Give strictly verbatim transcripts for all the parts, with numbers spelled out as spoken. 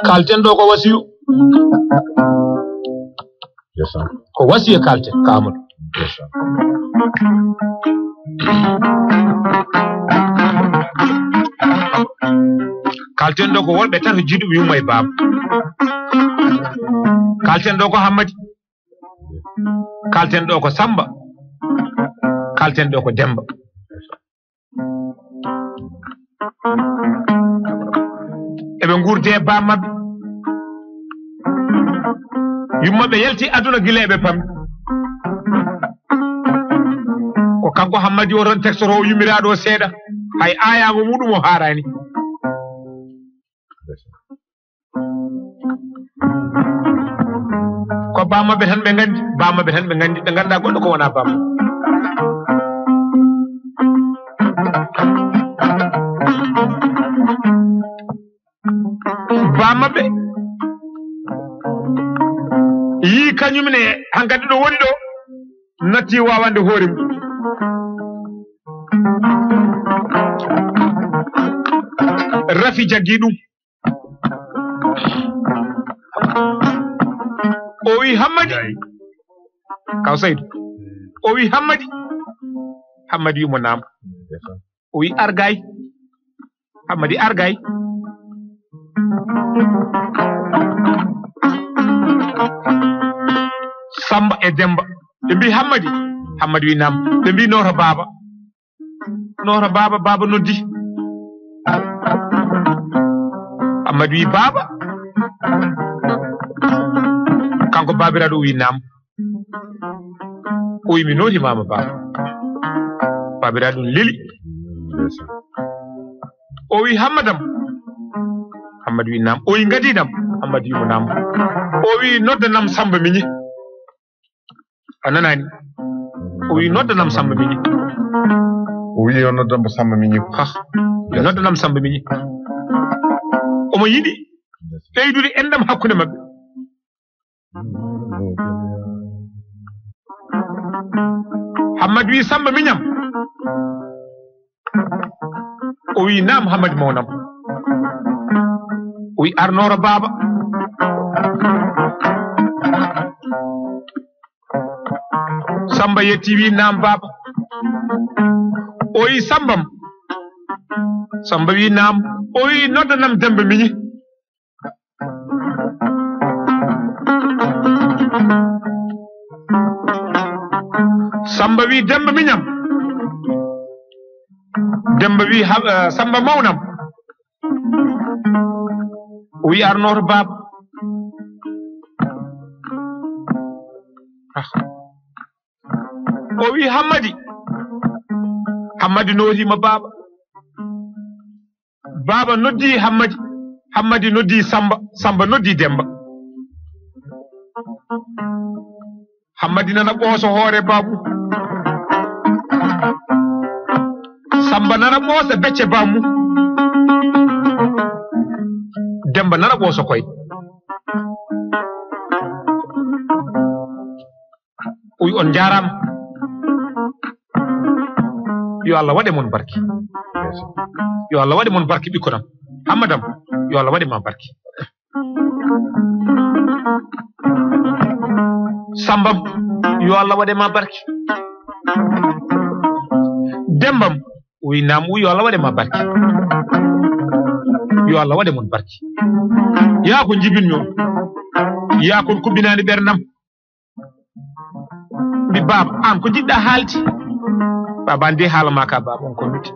Kalten ɗo ko wasiyu. Ko wasiya kalten, ka Amadou. Kalten ɗo ko worɓe tato, jiiduɓe yumma e baaba. Kalten ɗo ko Hammadi. Kalten ɗo ko Samba. Kalten ɗo ko Demba. Eɓe nguurdi e baa maɓɓe. Yummaɓe yalti aduna gila eɓe pamɗi. Ko kanko Hammadi o toon teksoto o yummiraaɗo o seeɗa. Hay aayaango muɗum o haaraani. Ko baa maɓɓe tan ɓe nganndi, baa maɓɓe tan ɓe nganndi, ɓe nganndaa goɗɗo ko wonaa baa maɓɓe. Baa maɓɓe yii kañum ne hankadi ɗo woni ɗo, natti waawande hoore mum. Rafi jaggi ɗum. O wi Hammadi. Kaw Saydu. O wi Hammadi. Hammadi wi mo naam. O wi argay. Hammadi argay. Samba e Demba. Ɓe mbi Hammadi. Hammadi wi naam. Ɓe mbi noota baaba. Noota baaba, baaba noddi. Ammadu wi baaba. Kanko baabiraaɗo o wi naam. O wi mi nooti maama baaba. Baabiraaɗo ɗum leli. O wi hammadam. Hammadu wi naam. O wi ngadiidam. Hammadu wi mo naam. O wi noddanam Samba Miñi. A nanaani? O wi noddanam Samba Miñi. O wi o noddanam Samba Miñi. Ha. Noddanam Samba Miñi. Omo yiɗi ɓeydude enɗam hakkunde maɓɓe. Hammadu wi Samba Miñam. O wi naam Hammadu mawnam. O wi arnoora baaba. Samba yetti wi naam baaba. O wi Sambam. Samba wi naam. O wi noddanam Demba Miñi. Samba wi Demba Miñam. Demba wi ha- eh, Samba mawnam. O wi arnoto baaba. Ah. O wi Hammadi. Hammadi nooti ma baaba. Baaba noddi Hammadi. Hammadi noddi Samba. Samba noddi Demba. Hammadi nana ɓooso hoore baabu. Samba nana ɓoosa becce baamu. Demba nana ɓoosa koy. Uy on njaaraama. Yo Allah waɗe mon barke. Yo Allah waɗe mon barke ɓikkonam. Hammadam, yo Allah waɗe ma barke. Sambam, yo Allah waɗe ma barke. Dembam, uy naam, uy yo Allah waɗe ma barke. Yo Allah waɗe mon barke. Yaa ko njibinmi on. Yaa kon kubbinaani ɓernam. Mbi baaba, aan ko njiɗɗa haalde? Baaba, aan de haala ma ka, baaba, on ko miti.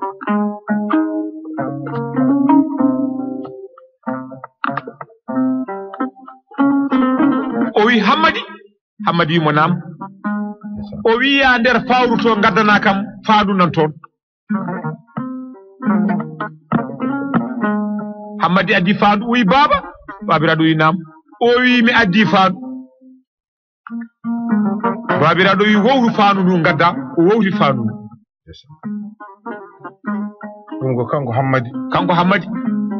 O wi Hammadi. Hammadi wi mo naam. O wi yaa nder fawru to ngaddana kam faandu nan toon. Hammadi addi faandu, o wi baaba. Baabiraaɗo wi naam. O wi mi addi faandu. Baabiraaɗo wi wowru faandu ndu ngadda, o wowri faandu ndu. Ɗum ko kanko Hammadi. Kanko Hammadi.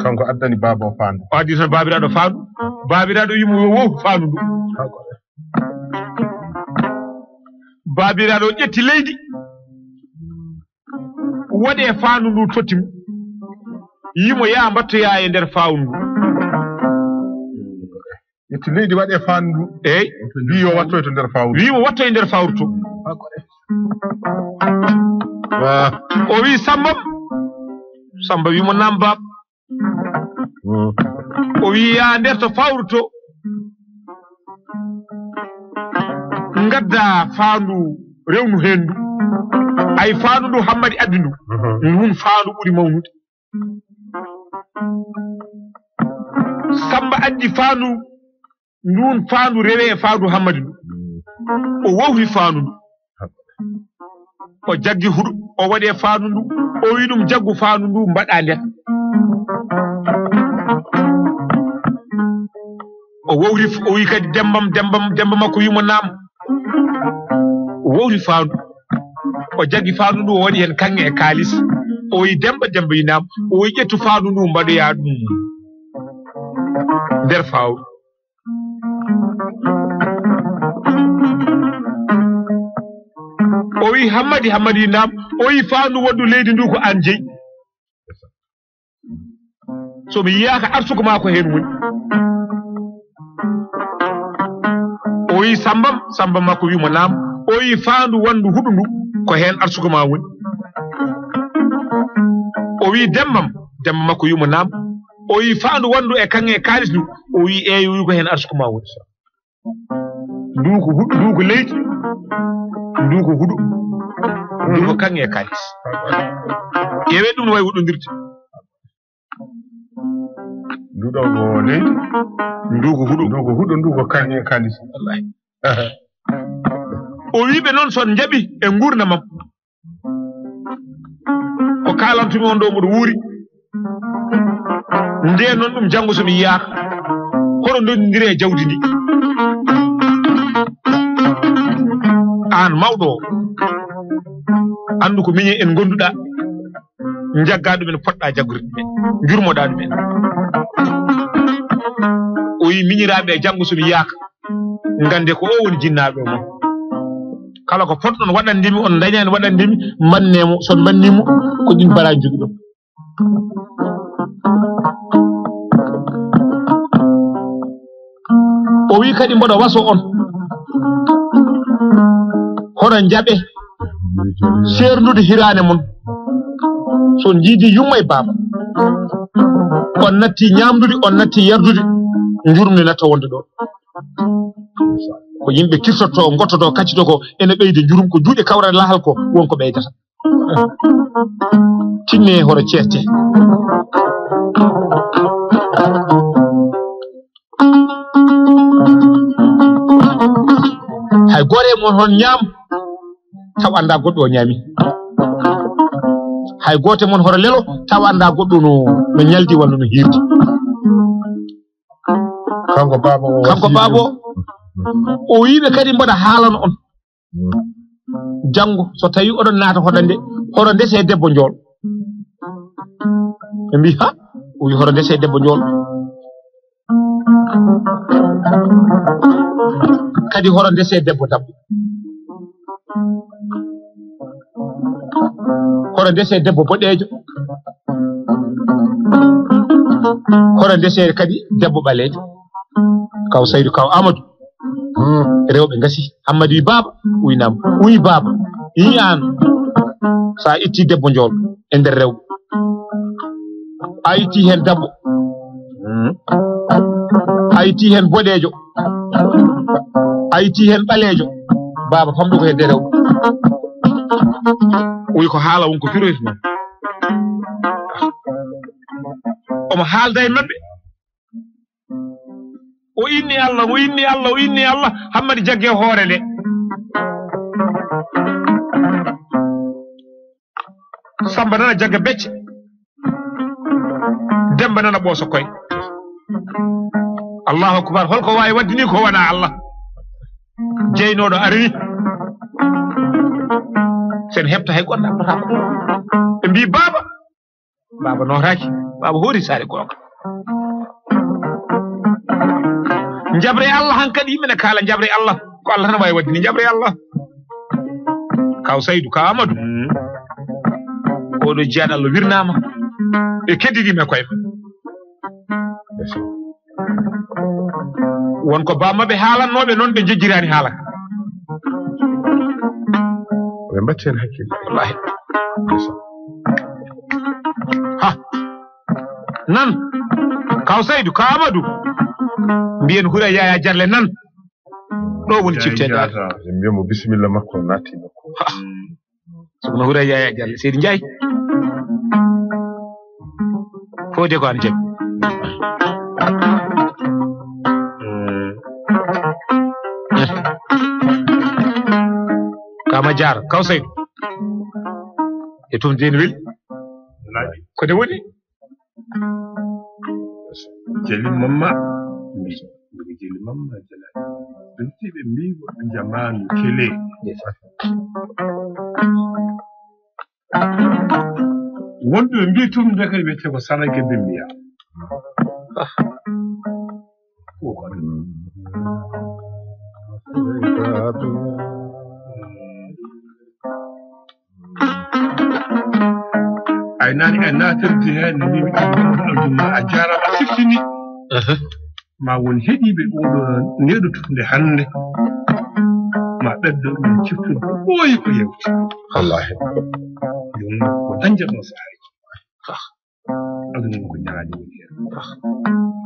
Kanko addani baaba o faandu. O addi tan baabiraaɗo faandu. Baabiraaɗo wi mo yo wowru faandu ndu. Kanko. Baabiraaɗo ƴetti leydi. Waɗe faandu ndu totti mo. Yimo yaa mbattoyaa e nder fawndu ndu. Yetti leydi waɗe faandu ndu. Eey. Wi yo wattoy to nder faandu. Wi mo wattoy nder faandu to. Ah. O wi Samba. Samba wi mo naam baab. Mm. O wi yaa nder to faandu to. Ngadda faandu rewnu heen ndu. Ay faandu ndu Hammadi addi ndu. Mhm. Ndun faandu ɓuri mawnude. Samba addi faandu ndun, faandu rewe e faandu Hammadi ndu. O wowli faandu ndu. O jaggi huɗo, o waɗi e faandu ndu. O wi ɗum jaggu faandu ndu mbaɗa nder. O wowli, o wi kadi Dembam, Dembam, Demba makko wi mo naam. O wowli faandu. O jaggi faandu ndu, o waɗi heen kaŋŋe e kaalis. O wi Demba, Demba wi naam. O wi ƴettu faandu ndu, mbaɗoyaa ɗum nder faandu. O wi Hammadi, Hammadi wi naam. O wi faandu wondu leydi ndu ko aan jeyi. So mi yiyaaka arsuko maa ko heen woni. O wi Sambam, Samba makko wi mo naam. O wi faandu wondu huɗo ndu ko heen arsuko maa woni. O wi Dembam, Demba makko wi mo naam. O wi faandu wondu e kaŋŋe e kaalis ndu. O wi eeyi, o wi ko heen arsuko maa woni. Ndu ko huɗo, ndu ko leydi, ndu ko huɗo, ndu ko kaŋŋe e kaalis. Ƴeewee ɗum no wayi huɗondirde. Ndu ɗo ko leydi. Ndu ko huɗo. Ndu ko huɗo, ndu ko kaŋŋe e kaalis. Wallaahi. O wi ɓe noon, so on njaɓi e nguurndam am, ko kaalantumi on ɗo mboɗo wuuri. Ndeen noon ɗum janngo so mi yiyaaka. Hono ndonndindire e jawdi ndi. Aan mawɗo o, anndu ko miñe en ngonduɗaa. Njaggaa ɗumen, poɗɗaa jaggude ɗumen. Njurmoɗaa ɗumen. O wi miñiraaɓe e janngo so mi yiyaaka. Ngannde ko o woni jinnaaɓe mon. Kala ko potɗon waɗande mi, on ndañaani waɗande mi, mannee mo. So on mannii mo, ko ɗin baraaji njogiɗon. O wi kadi mboɗo waso on. Hono njaɓe seerndude hiraane mon. So on njiidi yumma e baaba, on natti ñaamdude, on natti yardude, njurmde natta wonde ɗo. Ko yimɓe kirtotoo, ngottoto, kaccito ko ene ɓeyda njurum, ko juuɗe kawra lahal ko won ko ɓeydata. Tinne horo ceerte. Hay gooto e mon hon ñaam taw annda goɗɗo o ñaami. Hay gooto e mon horo lelo taw annda goɗɗo no, no ñaldi walla no hirdi. Kanko baaba o kanko baaba o, o wiiɓe kadi mboɗo haalana on. Janngo so tawi oɗon naata hoɗande, hoɗo ndese debbo njool. Ɓe mbi ha, o wi hoɗo ndese debbo njool. Kadi hoɗo ndese debbo dabbo. Hoɗo ndese debbo boɗeejo. Hoɗo ndese kadi debbo ɓaleejo. Kaw Saydu, kaw Amadou. Hmm. Rewɓe ngasi. Hammadi wi baaba, uy nam, uy baaba. Yi an, sa itti debbo njool e nder rewɓe, a itti hen dabbo, hmm, a itti hen boɗeejo, a itti hen ɓaleejo, baaba famɗo ko hedde rewɓe. Uy ko haala won ko firoyta noon. Omo haalda e maɓɓe. O inni Allah, o inni Allah, o inni Allah, Hammadi jagge hoore nde. Samba nana jagga becce. Demba nana ɓooso koy. Allahu akbar, holko waawi waɗde ni ko wona Allah? Jeynooɗo arini. Sen heɓta hay goɗɗo abbatama. Ɓe mbi baaba. Baaba nootaaki, baaba hoori saare goonga. Njaɓre Allah hankadi, yimɓe ne kaala njaɓre Allah. Ko Allah tan waawi waɗde ni, njaɓre Allah. Kaw Saydu, kaw Amadou. Oɗo jiyaaɗo Allah wirnaama. Ɓe keddidii ma koye ma. Won ko bammaɓe haalannooɓe noon, ɓe njejjiraani haala ka. Ɓe mbatti heen hakkille. Wallaahi. Ha. Nan. Kaw Saydu, Kaw Amadu. Mbiyen Hura Yaya Jarle nan. Ɗo woni cifteede. Ɓe mbiya mo bisimilla makko, naatti makko. Ha. Sokhna Houraya Yaya Diallo, Seydi Ndiaye. Fode ko an jaabi. Kama Diar, Kaw Seydou. E tum den wel. Ko de woni? Jali Mamma. Mbiɗo jeli mamma jela. Ɓe mbi ko jamaanu kele. Wonɓe ɓe mbi tum de kadi ɓe te ko salake de mbiya. Ko ko ay nani e natirde heen ne mbiimi ɗum aljuma a jarama a siftini. Ma won heɗiiɓe oɗo neɗo tufnde hannde. Ma ɓeddo ɗum ciftude ɓooyi ko yewti. Wallahi. Ɗum ko dañde ɗo sahaaji. Aduna ko ñalaande woni heen.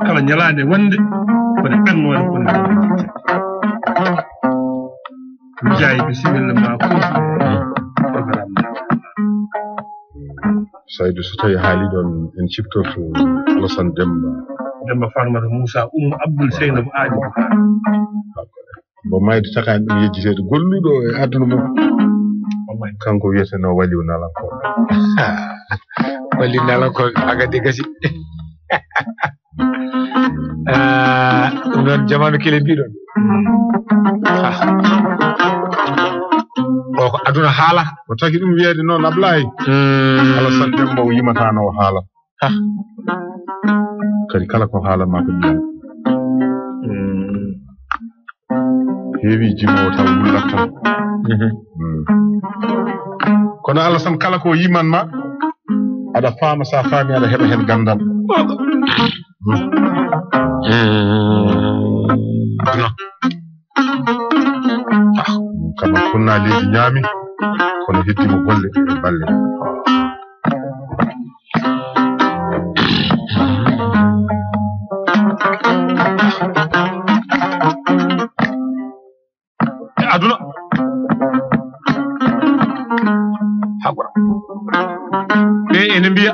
Kala ñalaande wonde ko ne annoore ko ne. Njaay bisimilla ma ko programme. Saydu, so tawi haali ɗon en ciftorto Alasan Demba. Demba Farmata Moussa Oumou Abdoul Seynabou Aali Bouhar. Mbo mayde cakaani ɗum yejjiteede golluɗo e aduna mum. Kanko wiyeteno waliw nalankoɓe. Waliw nalankoɓe agadi gasi. Ah, ɗum noon jamaanu kele mbiɗon. Ah. O ko aduna haala. O taki ɗum wiyeede noon Ablaye. Alasan Demba o yimatano o haala. Kadi kala ko haalanma ko ɓiyam. Heewi jimowo taw wullat tan. Kono Alasan kala ko yimanma aɗa faama, sa faami aɗa heɓa heen ganndal. Kama kunna leydi ñaami, kono heddima golle e balle. E aduna hagora ɓe ene mbiya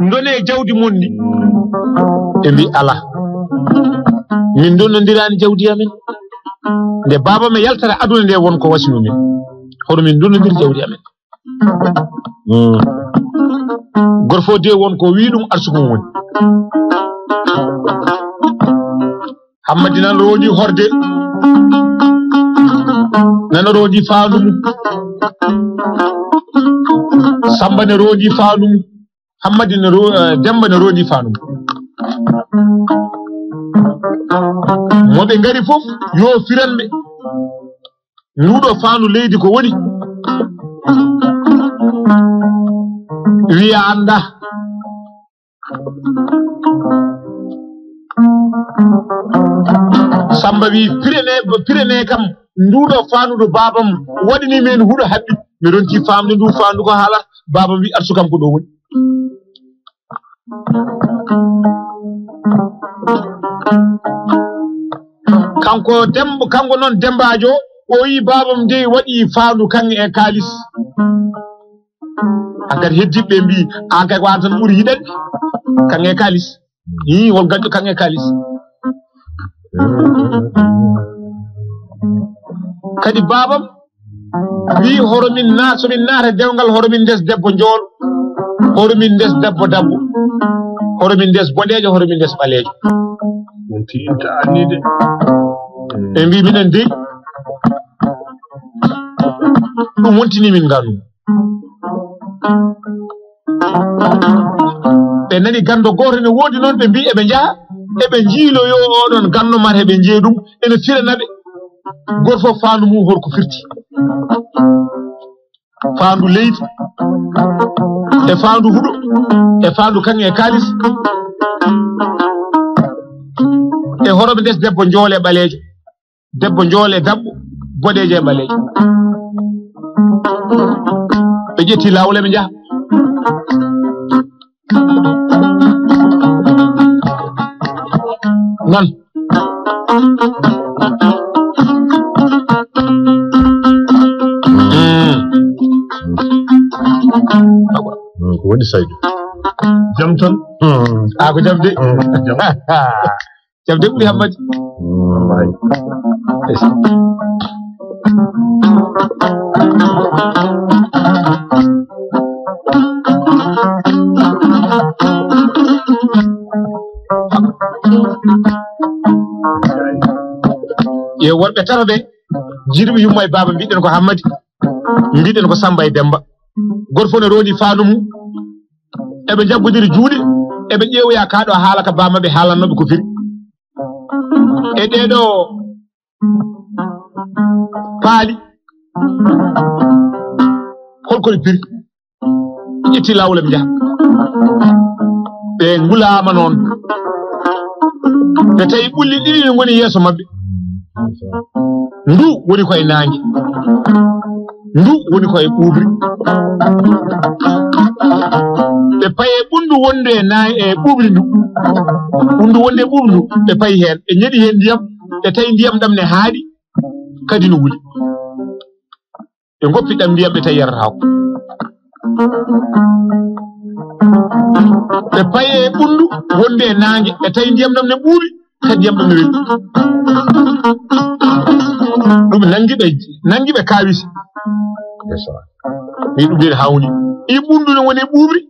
ndone jawdi mon ni. Ɓe mbi ala, min ndonnodirani jawdi amen. Nde baba me yaltata aduna nde won ko wasino min, hono min ndonnodir jawdi amen. Gorfo de won ko wi ɗum arsukum woni. Hammadi nan roodi horde, nana roodi faandu mum. Samba ne roodi faandu mum. Hammadi ne ro- eh, Demba ne roodi faandu mum. Mo ɓe ngari fof yo firanɓe. Nduɗo faandu leydi ko woni? Wiya annda. Samba wi pirene pirene kam. Nduɗo faandu ɗo babam waɗini men huɗo haɓɓi. Mi ronti famde ndu faandu ko haalata. Babam wi arsu kam ko ɗo woni. Kanko Demba, kanko noon Dembaajo, o yi baabam dey waɗi faandu kaŋŋe e kaalis. Hankadi heddiiɓe ɓe mbi, aan kay ko aan tan ɓuri yiɗande kaŋŋe e kaalis. Ii, hol gaƴƴo kaŋŋe e kaalis? Kadi baabam wi, horo min na- so min naata dewngal, horo min ndes debbo njool, horo min ndes debbo dabbo, horo min ndes boɗeejo, horo min ndes ɓaleejo. Wonti inta anni de. Ɓe mbi minen dey ɗum wontini min nganu. Ɓe nani ganndo gooto ne woodi noon, ɓe mbi eɓe njaha eɓe njiiloyo oɗon ganndo mata eɓe njeeya ɗum ene firana ɓe. Gooto fof faandu mum horko firti. Faandu leydi, e faandu huɗo, e faandu kaŋŋe e kaalis, e horoɓe ndes debbo njoole ɓaleejo, debbo njoole daɓɓo, boɗeejo e ɓaleejo. Ɓe ƴetti laawol, ɓe njaha. Non. Mm. Awa, mm, ko woni Saydu? Jam tan? Mm. Ah, ko jam de? Mm, jam. Jam de ɓuri Hammadi. Mm. Wallahi. Yo worɓe tato ɓe, jiiduɓe yumma e baaba, mbiɗen ko Hammadi, mbiɗen ko Samba e Demba. Goto fof ne rondi faandu mum. Eɓe njaggondiri juuɗe, eɓe ƴeewoya kaa ɗo haala ka baaba maɓɓe haalannooɓe ko firi. E ɗee ɗoo paali, holko ɗi piri? Ɓe ƴetti laawol, ɓe njaha. Ɓe ngulaama noon. Ɓe tawi ɓulli ɗiɗi ne ngoni yeeso maɓɓe. Ndu woni ko e naange. Ndu woni ko e ɓuuɓri. Ɓe payi e ɓunndu wonndu e naange, e ɓuuɓri ndu. Ɓunndu wonndu e ɓuuɓri ndu, ɓe payi heen. Ɓe ñeɗi heen ndiyam, ɓe tawi ndiyam ɗam ne haaɗi, kadi no wuli. Ɓe ngoppi ɗam ndiyam, ɓe tawi yarataako. Ɓe payi e ɓunndu wonndu e naange, ɓe tawi ndiyam ɗam ne ɓuuɓi, kadi ndiyam ɗam ne weli. Ɗum nanngi ɓe, nanngi ɓe kaawisi. Ndeysaan. Wi ɗum ɓe hawni. Ɗi ɓunndu ne woni e ɓuuɓri.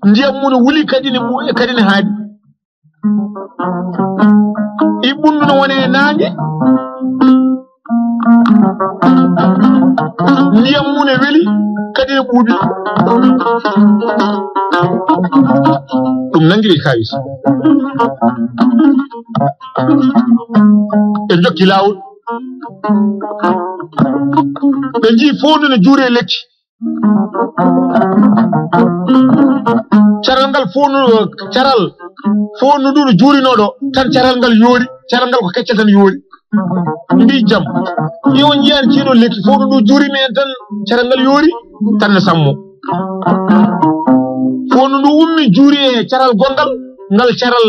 Ndiyam mum no wuli, kadi ne ɓu-, kadi ne haaɗi. Ɗi ɓunndu no woni e naange. Ndiyam mum ne weli, kadi ne ɓuuɓi. Ɗum nanngi ɓe kaawisi. Ɓe njokki laawol. Ɓe njii foondu ne juuri e lekki. Caral ngal foonu, caral foonu ndu no juurinoo ɗo, tan caral ngal yoori, caral ngal ko keccal tan yoori. Mbi jam, yo on njiyan ceeɗo lekki, foonu ndu juurinoo en tan, caral ngal yoori, tan ne sammo. Foonu ndu ummi juuri e caral gongal, ngal caral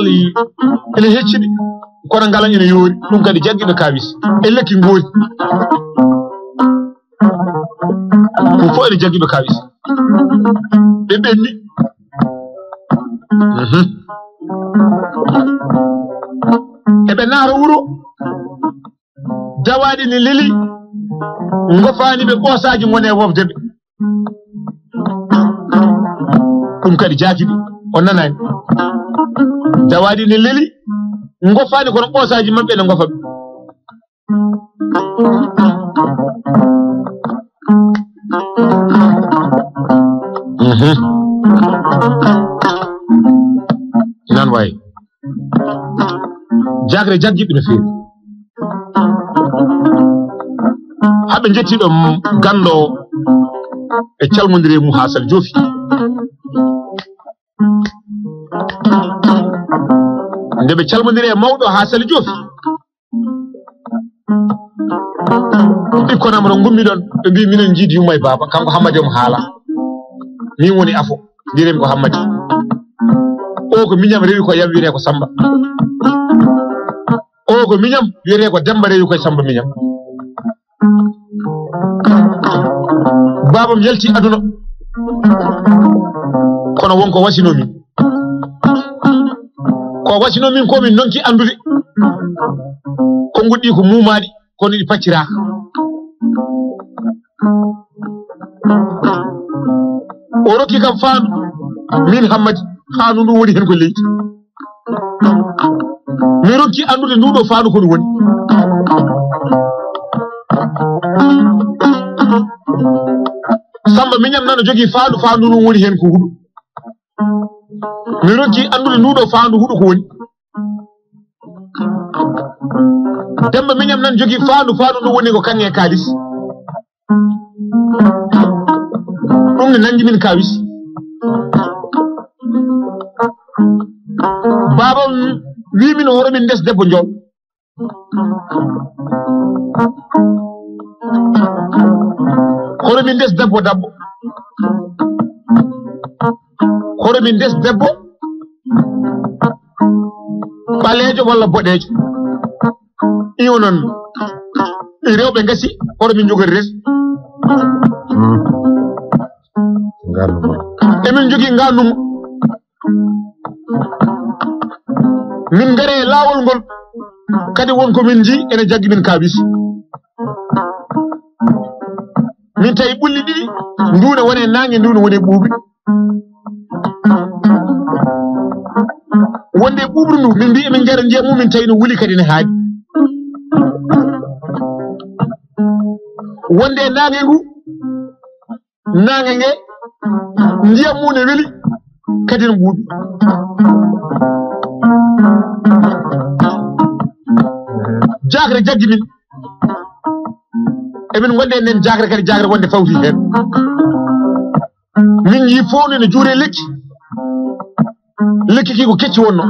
ene heccidi, kono ngal ene yoori, ɗum kadi jaggi ɓe kaawis e lekki ngoori. Ɗum fof ene jaggi ɓe kaawis. Ɓe ɓenni. Mhm. Eɓe naata wuro. Dawaaɗi ne leli. Ngofaani ɓe ɓoosaaji ngoni e wofde ɓe. Ɗum kadi jaati ɓe. On nanaani. Dawaaɗi ne leli. Ngofaani kono ɓoosaaji maɓɓe ne ngofa ɓe. Mhm. Nan wayi. Jagre jaggiɓe no feewi. Haɓe njettiɗo ganndo e calmondire mum haa sal joofi. Nde ɓe calmondire e mawɗo haa sal joofi. Ɓikkon am ro ngummiɗon, ɓe mbi minen njiidi yumma e baaba, kanko Hammadi omo haala. Min woni afo, mbiren ko Hammadi. O ko miñam rewi ko yam wiyetee ko Samba. O ko miñam wiyetee ko Demba rewi ko Samba miñam. Baabam yalti aduna. Kono won ko wasino min. Ko wasino min ko min nonki anndude. Ko nguddi ko muumaaɗi, kono ɗi pacciraaka. O rokki kam faandu, min Hammadi, faandu ndu woni heen ko leydi. Mi rokki anndude ndu ɗo faandu ko ɗum woni. Samba miñam nana jogii faandu, faandu ndu woni heen ko huɗo. Mi rokki anndude ndu ɗo faandu huɗo ko woni. Demba miñam nan jogii faandu, faandu ndu woni ko kaŋŋe kaalis. Ɗum Ne nangi min kawis. Baaba wi min hoore min ndes debbo njool. Hoore min ndes debbo dabbo. Hoore min ndes debbo. Ɓaleejo walla boɗeejo. Iyo noon. Rewɓe ngasi, hoto min njogori res. Emin njogii ngannuma. Min ngare e laawol ngol. Kadi won ko min njii ene jaggi min kaabis. Min tawi ɓulli ɗiɗi, ndu ne wone naange, ndu ne wone ɓuuɓri. Wonde e ɓuuɓri ndu, min mbi emin njara ndiyam mum, min tawi no wuli kadi ne haaɗi. Wonde e naange ngu, naange nge, ndiyam mum ne weli, kadi ne ɓuuɓi. Jaakre jaggi min. Emin ngonde enen jaakre kadi, jaakre wonde fawti heen. Min njii fof ne juure lekki. Lekki ki ko kecci wonno.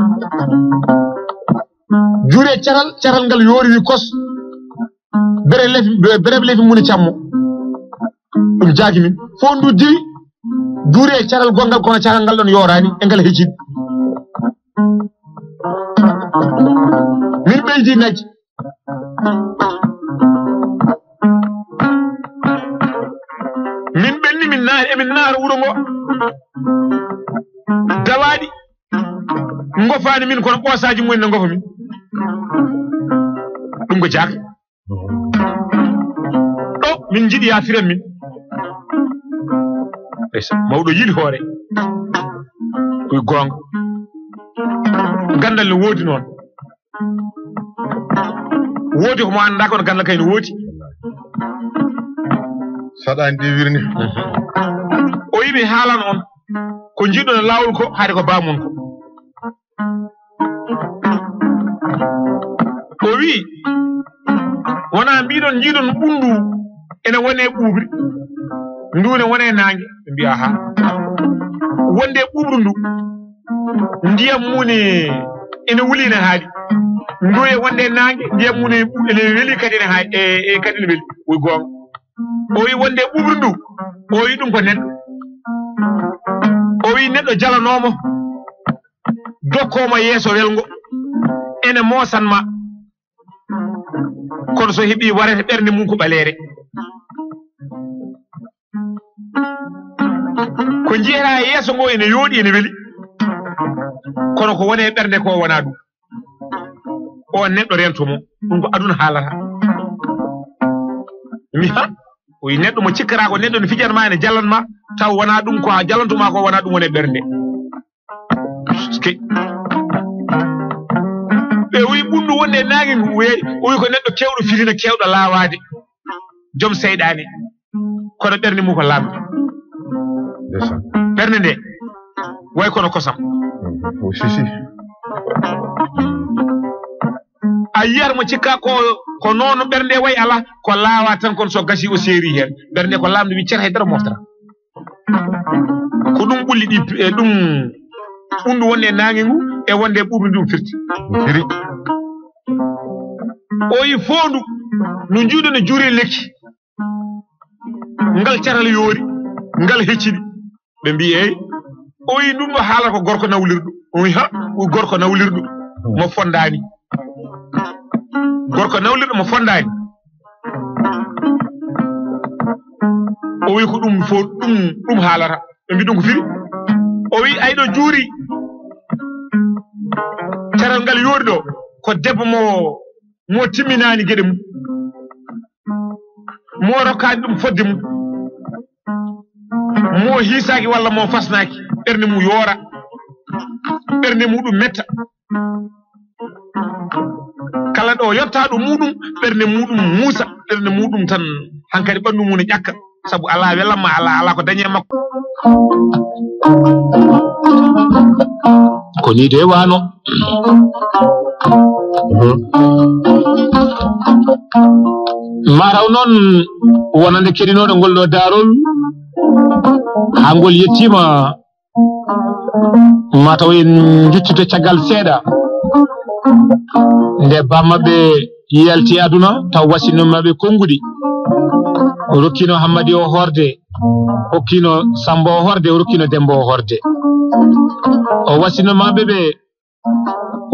Juure caral, caral ngal yoori wi kos. Bere lefi, bere lefi mum e cammo. Ɗum jaaki min. Fof ndu diwi. Juure caral gongal kono caral ngal ɗon yoorani e ngal hejjiɗi. Min ɓeydi najji. Min ɓenni, min naari, emin naara wuro ngo. Dawaaɗi ngofaani min, kono ɓoosaaji mumen ne ngofa min. Ɗum ko jaaka. Ɗo min njiɗi ya firan min. Ndeysan, mawɗo yiɗi hoore. Ko goonga. Ganndal ne woodi noon. Woodi ko mo anndaa, kono ganndal kay no woodi. Saɗaani ɗi wirni. O yimi haalan on ko njiɗɗon e laawol ko, haade ko baamon ko. O wi, wona mbiɗon njiɗon ɓunndu ene wone ɓuuɓri, ndu ne wone naange. Ɓe mbi, aha. Wonde ɓuuɓru ndu, ndiyam mum ne ene wuli, ene haaɗi. Ndu e wonde naange, ndiyam mum ne ɓu-, ene weli kadi ene haaɗi, e, e kadi ene weli. Wi goonga. O wi wonde ɓuuɓri ndu, o wi ɗum ko neɗɗo. O wi neɗɗo jalanooma, dokkooma yeeso welngo, ene moosan ma. Kono so heɓi warete ɓernde mum ko ɓaleere. Ko njiyata e yeeso ngo ene yooɗi, ene weli. Kono ko woni e ɓernde ko wona ɗum. O neɗɗo rento mo. Ɗum ko aduna haalata. Mi ha, o yi neɗɗo mo cikkata ko neɗɗo ne fijan ma, ene jalan ma, taw wona ɗum ko a jalanto ma ko wona ɗum woni e ɓernde. Ski. Ɓe wi ɓunndu wonde e naange ngu, o wi, o wi ko neɗɗo keewɗo fitina, keewɗo laawaade, joom seyɗaane, kono ɓernde mum ko laamɗo. Ndeysaan. Ɓernde nde way kono kosam. O sisi. A yiyat mo cikka ko, ko noon ɓernde way, ala, ko laawa tan, kono so gasi o seeri heen. Ɓernde ko laamɗo wi, cer hay dara moftata. Ko ɗum ɓulli ɗi, e ɗum ɓunndu wonde e naange ngu e wonde e ɓuuɓri ndu firti. Firi. O yi foondu no njuuɗo no juuri lekki. Ngal caral yoori, ngal hecciɗi. Ɓe mbi, eey, o yi ɗum ɗo haala ko gorko nawlirɗo. O yi ha, o gorko nawlirɗo mo fondaani. Gorko nawlirɗo mo fondaani. O wi ko ɗum fof, ɗum, ɗum haalata. Ɓe mbi ɗum ko firi. O wi ay ɗo juuri. Caral ngal yoori ɗo, ko debbo mo, mo timminaani geɗe mum. Mo rokkaani ɗum fodde mum. Mo hiisaaki walla mo fasnaaki. Ɓernde mum yoora. Ɓernde muɗum metta. Kala ɗo yottaaɗo muɗum, ɓernde muɗum muusa, ɓernde muɗum tan hankadi ɓanndu mum ne ƴakka, sabu alaa welamma, alaa, alaa ko dañi e makko. Ko nii de waano. Mataw noon wonande keɗinooɗo ngol ɗo daarol. Haa ngol yettiima, maa taw en njuttito caggal seeɗa. Nde bammaɓe yalti aduna, taw wasinno maɓe konnguɗi. O rokkino Hammadi o horde, hokkino Samba o horde, o rokkino Demba o horde. O wasinno maɓe ɓe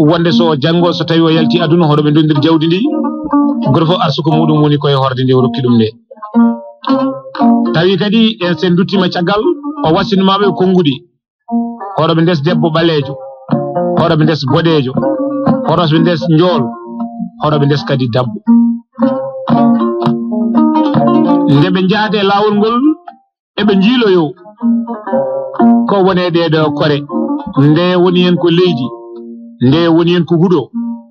wonde so o janngo, so tawi o yalti aduna, hoɗo ɓe ndondir jawdi ndi, gooto fof arsuko muɗum woni koye horde nde o rokki ɗum nde. Tawi kadi en sen nduttima caggal, o wasinno maɓe konnguɗi. Hoɗo ɓe ndes debbo ɓaleejo, hoɗo ɓe ndes boɗeejo, hoɗo ɓe ndes njool, hoɗo ɓe ndes kadi dabbo. Nde ɓe njahde laawol ngol, eɓe njiiloyo ko woni e ɗee ɗoo kore. Nde woni heen ko leydi, nde woni heen ko huɗo,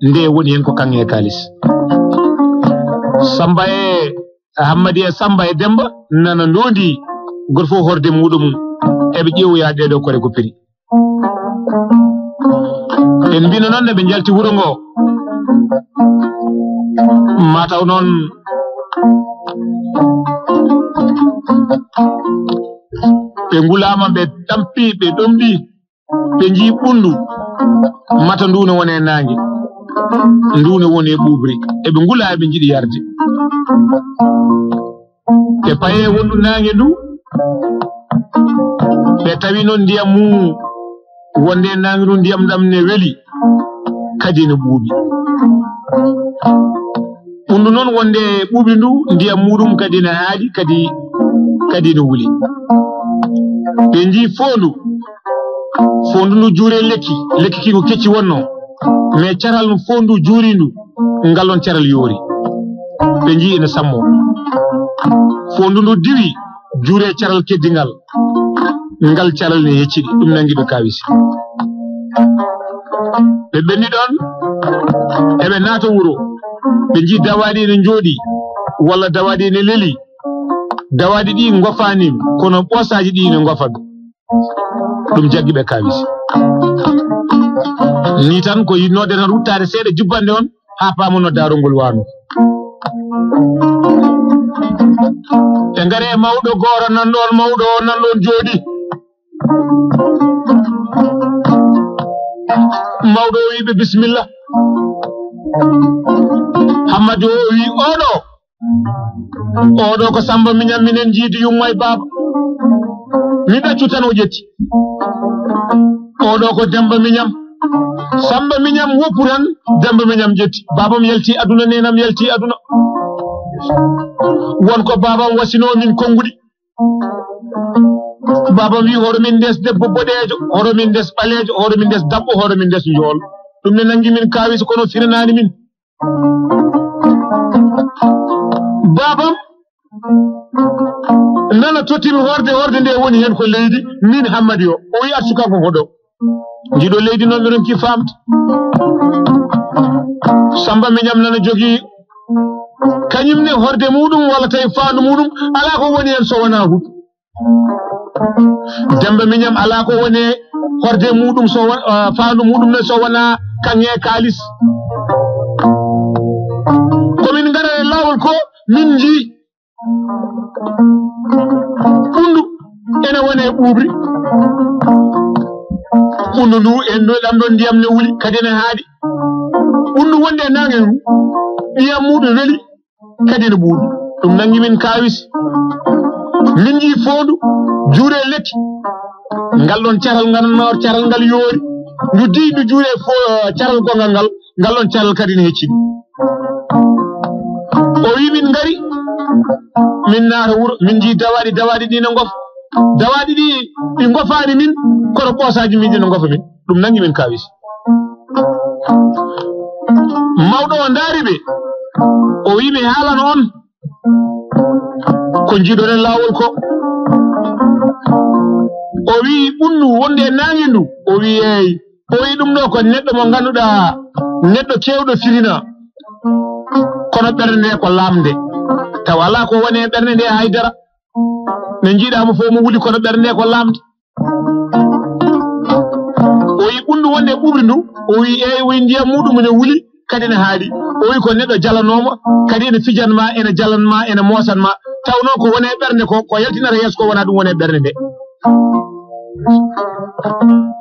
nde woni heen ko kaŋŋe e kaalis. Samba e Hammadi e Samba e Demba nana ndondi, gooto fof horde muɗum, eɓe ƴeewoya ɗee ɗoo kore ko piri. En mbino noon, nde ɓe njalti wuro ngo, mataw noon ɓe ngulaama, ɓe tampi, ɓe ɗomɗi, ɓe njii ɓunndu, mata ndu ne woni e naange, ndu ne woni e ɓuuɓri, eɓe ngula, eɓe njiɗi yarde. Ɓe paye wondu naange ndu, ɓe tawi noon ndiyam mum wonde e naange ndu, ndiyam ɗam ne weli, kadi ne ɓuuɓi. Ɓunndu noon wonde e ɓuuɓri ndu, ndiyam muɗum kadi ne haaɗi, kadi, kadi ne wuli. Ɓe njii foondu, foondu ndu juure lekki, lekki ki ko kecci wonno, mais caral foondu juurindu, ngal on caral yoori. Ɓe njii ene sammo. Foondu ndu diwi, juure caral keddi ngal, ngal caral ne hecciɗi, ɗum nangi ɓe kaawisi. Ɓe ɓenni ɗon, eɓe naata wuro, ɓe njii dawaaɗi ene njooɗi, walla dawaaɗi ene leli. Dawaaɗi ɗi ngofaani, kono ɓoosaaji ɗi ene ngofa. Ɗum jaggi ɓe kaawisi. Ni tan ko yiɗnoode tan ruttaade seeɗa jubbande on, haa paama no daarol ngol waano. Ɓe ngare mawɗo gooro nan ɗon, mawɗo o nan ɗon jooɗi. Mawɗo o wi'i ɓe, "Bisimilla." Hammadi o wi'i, "Oɗo, oɗo ko Samba Miñam, minen njiidi yumma e baaba." Mi ɗaccu tan o ƴetti. "Oɗo ko Demba Miñam." Samba Miñam woppu tan, Demba Miñam ƴetti. Baabam yalti aduna, nenam yalti aduna. Won ko baabam wasinoo min konnguɗi. Baabam wi, "Hoto min ndes debbo boɗeejo, hoto min ndes ɓaleejo, hoto min ndes dabbo, hoto min ndes njool." Ɗum ne nangi min kaawisi, kono firanaani min. Baabam nana tottimi horde, horde nde woni heen ko leydi, min Hammadi o. O wi, "Accu kanko ko ɗo." Njiɗo leydi noon mi ronki faamde. Samba Miñam nana jogii kañum ne horde muɗum walla tawi faandu muɗum, alaa ko woni heen so wonaa huɗo. Demba Miñam alaa ko woni horde muɗum so won-, ah, faandu muɗum ne so wonaa kaŋŋe kaalis. Ko min ngara e laawol ko min njii ɓunndu ene woni e ɓuuɓri. Ɓunndu ndu en ɗo, ɗam ɗon ndiyam ne wuli, kadi ene haaɗi. Ɓunndu wonde e naange ndu, ndiyam muɗum weli, kadi ene ɓuuɓi. Ɗum nangi min kaawisi. Min njii foondu, juure lekki. Ngal ɗon caral ngal, noor caral ngal yoori. Ndu diwi ndu juure fo-, caral gongal ngal, ngal ɗon caral kadi ne hecci. O wi, "Min ngari, min naata wuro, min njii dawaaɗi, dawaaɗi ɗi ne ngofa. Dawaaɗi ɗi, ɗi ngofaani min, kono ɓoosaaji min ɗi ne ngofa min." Ɗum nangi min kaawisi. Mawɗo o ndaari ɓe, o wi, "Mi haalano on ko njiiɗoɗen laawol ko." O wi, "Ɓunndu wonde e naange ndu?" O wi, "Eey." O wi, "Ɗum ɗo ko neɗɗo mo ngannduɗaa, neɗɗo keewɗo firina, kono ɓernde nde ko laamde. Tawa alaa ko woni e ɓernde nde haydara. Nde njiiɗaa mo fof mo wuli, kono ɓernde nde ko laamde." O wi, "Ɓunndu wonde e ɓuuɓri ndu?" O wi, "Eey." O wi, "Ndiyam muɗum ene wuli, kadi ene haaɗi." O wi, "Ko neɗɗo jalanoomo, kadi ene fijan ma, ene jalan ma, ene moosan ma. Taw noon ko woni e ɓernde ko, ko yaltinata yeeso ko wonaa ɗum woni e ɓernde nde."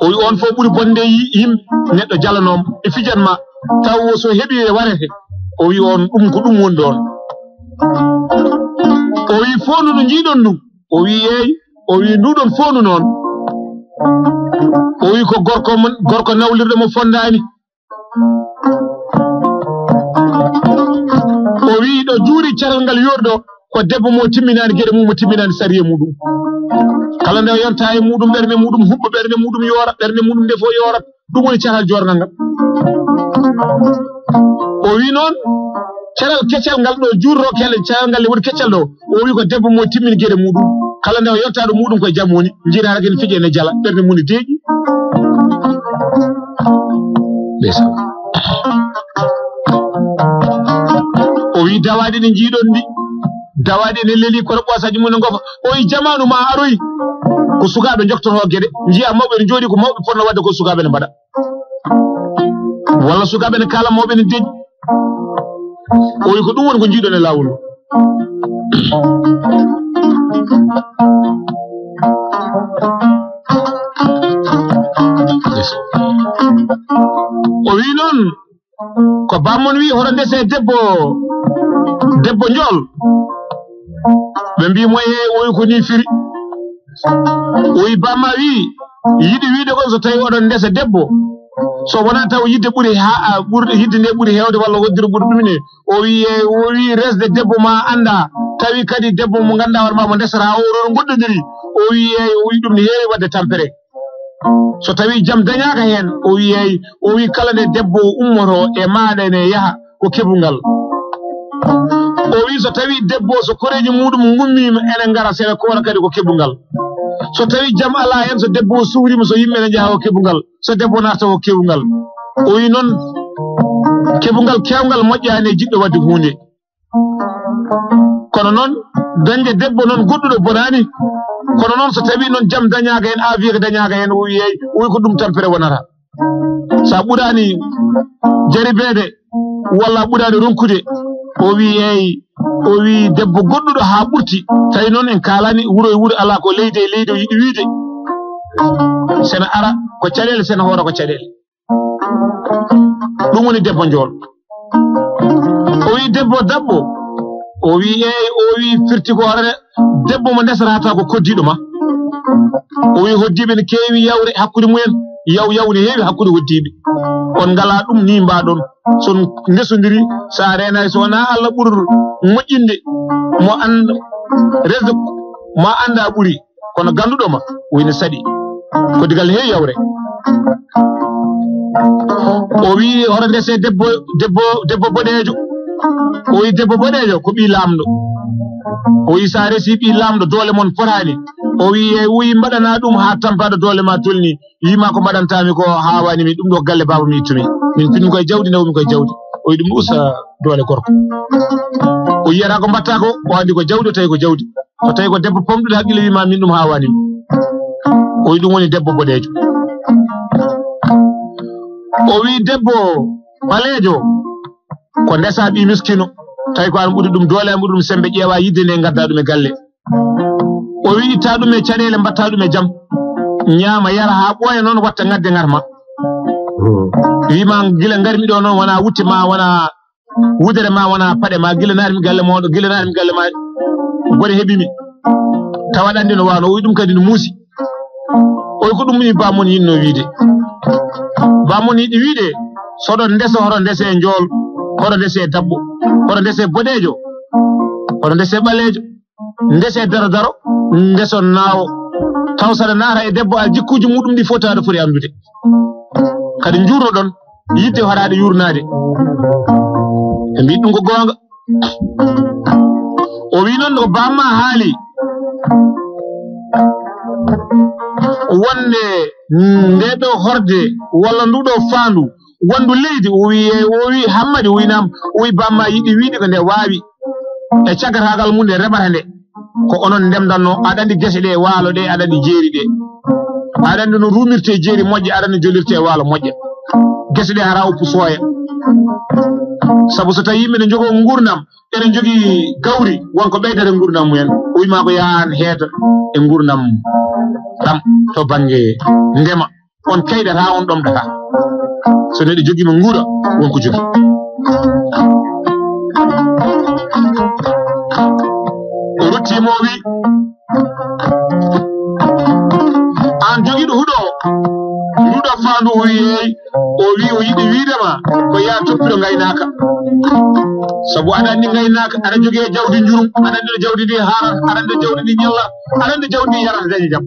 O wi on fof ɓuri bonde yi- yimɓe neɗɗo jalanooma e fijan ma, taw o so heɓi e warete. O wi on ɗum ko ɗum woni ɗon. O wi fof no ɗum njiɗon ɗum. O wi yeey. O wi nduɗon fof no noon. O wi ko gorko mon, gorko nawlirɗo mo fondaani. O wi ɗo juuri caral ngal yorɗo ko debbo mo timminaani geɗe mum, mo timminaani sariya muɗum. Kala nde o yonta e muɗum, ɓernde muɗum huɓɓa, ɓernde muɗum yoora, ɓernde muɗum nde fof yoora. Ɗum woni caral jorngal ngal. O wi noon, caral kecal ngal ɗo juurro kele, caral ngal woni kecal ɗo. O wi ko debbo mo timmini geɗe muɗum. Kala nde o yonta ɗo muɗum koye jam woni, jiiɗa hara kene fiƴe ne jala, ɓernde mum ne deeƴi. Ndeysaan. O wi dawaaɗi ɗi njiɗon ɗi, dawaaɗi ene leeli kono ɓoosaji mum ne ngofa. O wi jamaanu ma aroyi, ko sukaaɓe joktoto geɗe, njiya mawɓe ne jooɗi, ko mawɓe potno wadde ko sukaaɓe ne mbaɗa. Walla sukaaɓe ne kaala mawɓe ne deeƴi. O wi ko ɗum woni ko njiɗon e laawol. O wi noon, ko bammon wi hoto ndese debbo, debbo njool. Ɓe mbi mo e o wi ko ni firi. O wi bamma wi yiɗi wiide kon so tawi oɗon ndesa debbo, so wona taw yidde ɓuri ha a ɓurɗo yidde nde ɓuri hewde walla woddiro ɓuri ɗum ne. O wi e o wi resde debbo ma anda, tawi kadi debbo mo ganduɗa hoore ma mo ndesata o oɗon goɗɗodiri. O wi eyi o wi ɗum ne heewi wadde tampere. So tawi jam dañaaka heen, o wi eyi, o wi kala nde debbo o ummoto e maaɗa ene yaha ko keɓungal. O wi so tawi debbo so koreeji muɗum ngummiima ene ngara sene koora kadi ko keɓungal. So tawi jam alaa heen so debbo o suuriima so yimɓe ene njaha ko keɓungal, so debbo naata ko keɓungal. O wi noon keɓungal keewngal moƴƴaani e jiɗɗo waɗde huunde. Kono noon dañde debbo noon goɗɗuɗo bonaani. Kono noon so tawi noon jam dañaaka heen, aafiya ko dañaaka heen, o wi eyi, o wi ko ɗum tampere wonata. Sa ɓuraani jaribeede walla a ɓuraani ronkude, o wi eyi, o wi debbo goɗɗuɗo haa ɓurti. Tawi noon en kaalani wuro e wuro alaa ko leydi e leydi o yiɗi wiide. Sena ara ko caɗeele, sena hoora ko caɗeele. Ɗum woni debbo njool. O wi debbo dabbo. O wi eyi, o wi firti ko hoore debbo mo ndesata ko koddiɗo ma. O wi hoddiɓe ne keewi yawre hakkude mumen. Yaw yaw ne heewi hakkude hoddiɓe. On ngala ɗum ni mbaɗon. So on ndesodiri, sa renay so wona Allah ɓuri moƴƴinde mo anda resde ma anda ɓuri. Kono ganduɗo ma woni saɗi. Ko digal heewi yawre. O wi hoto ndese debbo, debbo, debbo boɗeejo. O wi debbo boɗeejo ko ɓi laamɗo. O wi sa resi ɓi laamɗo doole mon potaani. O wi e o wi mbaɗana ɗum ha tampaɗo doole ma tolni. Yima ko mbaɗantami ko hawani mi ɗum ɗo galle baba mi ittumi. Min pinmi koye jawdi nawmi koye jawdi. O wi ɗum usta doole gorko. O yiyata ko mbatta ko o andi ko jawdi o tawi ko jawdi. O tawi ko debbo pomɗude haqqille wima min ɗum hawani mi. O wi ɗum woni debbo boɗeejo. O wi debbo ɓaleejo ko ndesa ɓi miskino. Tawi ko an ɓuri ɗum doole an ɓuri ɗum sembe ƴeewa yidde nde gadda ɗum e galle. O wi itta ɗum e caɗele mbatta ɗum e jam. Ñaama yara ha ɓooya noon watta ngadde ngarma. Wima gila ngarmi ɗo noon wona wutte ma wona wudere ma wona paɗe ma gila naatmi galle moɗo gila naatmi galle ma. Bone heɓimi. Tawa ɗanndi no wano o wi ɗum kadi no muusi. O wi ko ɗum woni bamon yinno wiide. Bamon yiɗi wiide soɗo ndesa hoto ndese njool, hoto ndese dabbo, hoto ndese boɗeejo, hoto ndese ɓaleejo. Ndese daro daro, ndeson naawo. Taw saɗa naata e debbo a jikkuuji muɗum ɗi fof tawa aɗa foti anndude. Kadi njuurnoɗon yidde horaade yuurnaade. Ɓe mbiɗ ɗum ko goonga. O wi noon ko bamma haali wonde nde ɗo horde walla ndu ɗo faandu wondu leydi o wi e o wi hammadi o wi nam o wi bamma yiɗi wiide ko nde waawi e caggataagal mum nde reɓata nde. Ko onon ndemdanno aɗa anndi gese ɗe waalo ɗe aɗa anndi jeeri ɗe aɗa anndi no rumirte jeeri moƴƴa aɗa anndi jolirte waalo moƴƴa. Gese ɗe hara oppu sooya. Sabu so tawii yimɓe ne njogoo nguurndam, ene njogii gawri, won ko ɓeydata nguurndam mumen. O wiyi ma ko yahan heeto e nguurndam ɗam to bannge ndema. On kayɗata, on ɗomɗata. So neɗɗo jogiima nguura, won ko jogii. O ruttii mo, o wi, "Aan jogiiɗo huɗo o, nduɗo faandu o yeey." O wi, o yiɗi wiide ma ko yaa toppito ngaynaaka. Sabu aɗa anndi ngaynaaka, aɗa jogii e jawdi njurum, aɗa anndi no jawdi ndi haaran, aɗa anndi no jawdi ndi ñalla, aɗa anndi jawdi ndi yarata daña jam.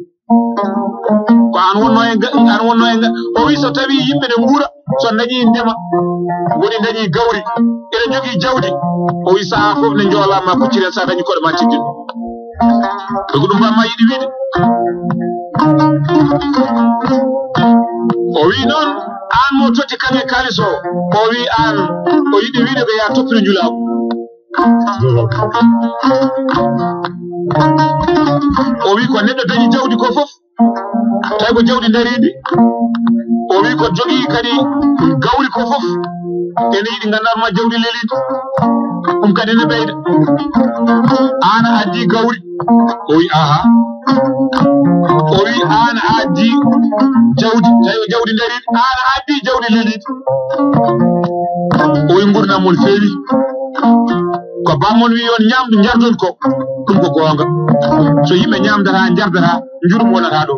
Ko aan wonno e nga-, aan wonno e nga-, o wi so tawii yimɓe ne nguura, so dañii ndema, woni dañii gawri, ene jogii jawdi, o wi sahaa fof ne njoolaa ma kucciren, so a dañii koɗo ma tiddin. Ko ɗum bamma yiɗi wiide. O wi noon, aan mo totti kaŋŋe kaalis o, o wi aan, o yiɗi wiide ko yaa toppito njulaagu. O wi ko neɗɗo dañi jawdi ko fof, tawi ko jawdi ndariindi. O wi ko jogii kadi gawri ko fof, ene yiɗi nganndaa ma jawdi leliindi. Ɗum kadi ne ɓeyda. Aan a addi gawri. O wi, "Aha." O wi, "Aan a addi jawdi, tawi ko jawdi ndariindi, aan a addi jawdi leliindi." O wi, "Nguurndam mon feewi. Ko bammon wi on ñaamdu, njardon ko, ɗum ko goonga. So yimɓe ñaamdata, njardata, njurum wonata ɗo.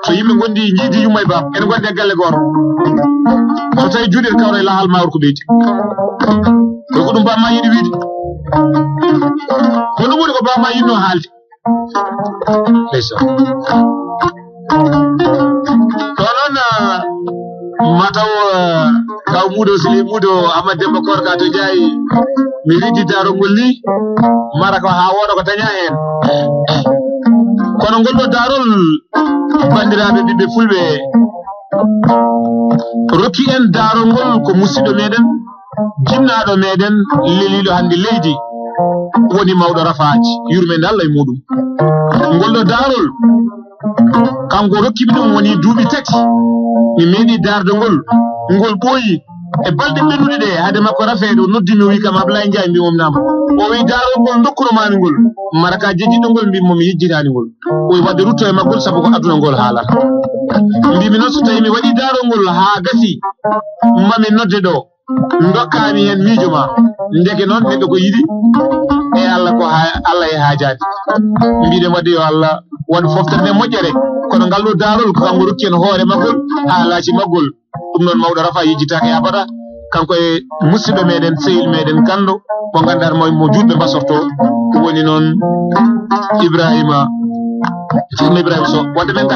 So yimɓe ngondi ñiidi yumma e baam, ene ngondi e galle gooto. So tawi juuɗe kawra e lahal ma ko ɓeyti." Ko ko ɗum bamma yiɗi wiide. Ko ɗum woni ko bamma yiɗno haalde. Ndeysaan. Ɗo noon, ah, mataw, ah, kaw Muudo Sili Muudo Amadou Demba Korka to Jaayi. Mi wiidi daarol ngol ni, mara ko haa wooda ko daña heen. Kono ngol ɗo daarol, banndiraaɓe ɓiɓɓe Fulɓe, rokki en daarol ngol ko musidɗo meɗen, jinnaaɗo meɗen, leliiɗo hannde leydi, woni mawɗo rafaaji, yurmeende Allah e muɗum. Ngol ɗo daarol, kanko rokki mi ɗum woni duuɓi tati. Mi meeɗi daarde ngol, ngol ɓooyi. E balɗe ɓennuɗe ɗe, hade makko rafeede, o noddi mi, o wi kam, "Ablaye Ndiaye, mbi momnama." O wi, "Daarol ngol dokkuno mami ngol, mara ka jejjitɗo ngol, mbi mo mi yejjitani ngol." O wi, "Wadde rutto e maggol, sabu ko aduna ngol haalata." Mbi mi noon, so tawi mi waɗi daarol ngol haa gasi, mami nodde ɗo, dokkami heen miijo ma. Ndeke noon, neɗɗo ko yiɗi e Allah, ko ha-, Allah e haajaade. Mbiɗen wadde yo Allah waɗ foftere nde moƴƴere, kono ngal ɗo daarol ko kanko rokki en hoore maggol, haa laaci maggol. Ɗum noon, mawɗo rafa yejjitaaka e abada. Kanko e musidɗo meɗen, sehil meɗen Kando, mo ngannduɗaa mo, mo juutɓe mbasorto, woni noon Ibrahima, Ceerno Ibrahima Sow. Wadde men